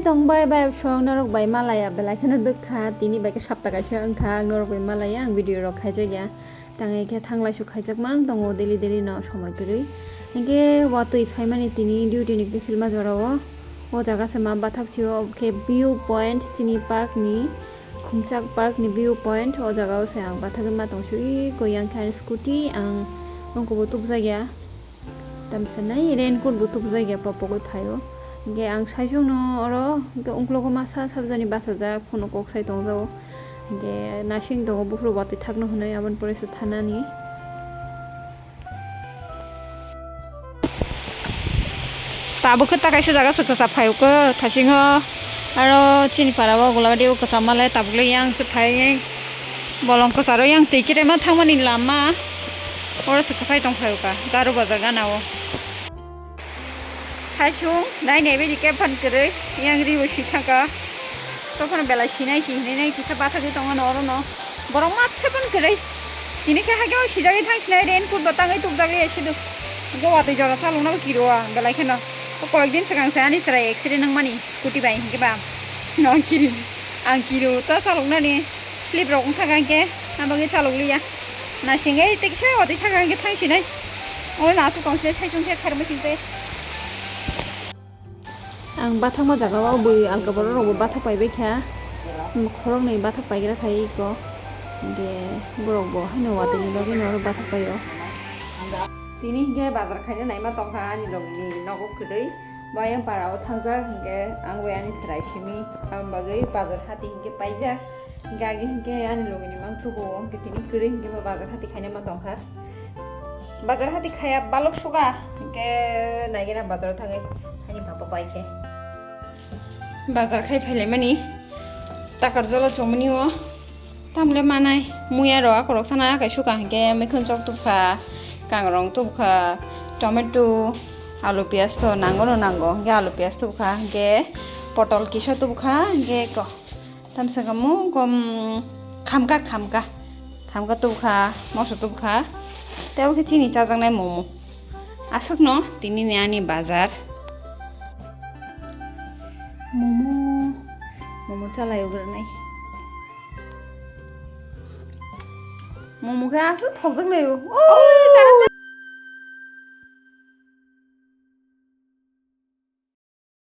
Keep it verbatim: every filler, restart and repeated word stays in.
Tongbai bai song norok bai malaya belai kheno dukha, tini bai khe sapta kaisa wngkha ang norok bai malaya, ang video rok khaijakya. Tangwi khe thanglai su khaijakma ang tongo daily daily no somoi kwrwi. Hinkhe watwi phaimani tini duty ni kiphilma jorao. O jaga se ma bathak sio khe view point chini park ni, Khumchak park ni view point. O jaga o se ang bathagwi ma tong sui ko yang khe ani scooty ang ungkubo tubjakya. Tamsa nai raincoat bo tubjakya popogwi phaio. Hinkhe ang saichungno oro hinkhe ungklogo masa sabjani bachajak phunuk kok sai tongjago. Hinkhe nasing tongo buphuru watwi thakno hwnwi aboni pore se thanani. Tabuk khe ta kaisa jaga se kwchap phai o khe thasingo, aro chini para o Golagati o kwcham ma le tabuk le yang se phai bolong kwcharo yang twi khe ma thangmani lama oro se kwchai tong phai o kha Garu bazar gana o. Saichung nai nai bini khe phan kwrwi yang ri bo si thangkha. Tophano belai sinai si hinwi nai kisa bathagwi tongo no oro no. Borok matsa phan kwrwi. Tini khe hakhe o sijagwi thang sinai raincoat bo tangwi tubjagwi ya sidu. Hinkhe watwi jora chalokna bo kiro a belai kheno. O koyek din swkang se ani chwrai accident wngmani scooty bai hinkhe ba. No ang kiri. Ang kiro ta chaloknani. Slip rok wngkha hinkhe, ang bagwi chalok liya. Nasingwi tei kisa watwi thangkha hinkhe thang sinai. Oro no aswk tong sinai saichung khe kharmai sing tei. Ang bathakma jaga o bui alka borok rok bo bathak pai bai kha. Khoroknwi bathak paigra khai iko. Hinkhe borok bo haino watwi ni bagwi no oro bathak pai o. Tini hinkhe bazar khaina naima tongkha ani logni nogo kwrwi. Bayang para o thangjak hinkhe ang bai ani chwrai simi. Aboni bagwi bazar hati hinkhe paijak. Gagi hinkhe ani logini mang tubu o, hinkhe tini kwrwi hinkhe bo bazar hati khaina ma tongkha. Bazar hati khaya balok suga, hinkhe naigena bazar o thangwi ani baba bai khe. Bazar khai phailaimani takar jola chomani o, tamle manai muya rok akorok sana akai suka hinkhe mikhun chok tubkha, kangrong tubkha, tomato, alu piyaj to nango no nango, hinkhe alu piyaj tubkha, hinkhe potol kisa tubkha, hinkhe ko. Tamsa kamo kom khamka khamka khamka tubkha moso tubkha. Tei obo khe chini chajaknai momo. Aswkno tini ni ani bazar. Momo momo chalai ugranai. Momo khe aswk thokjaknai o. Oi,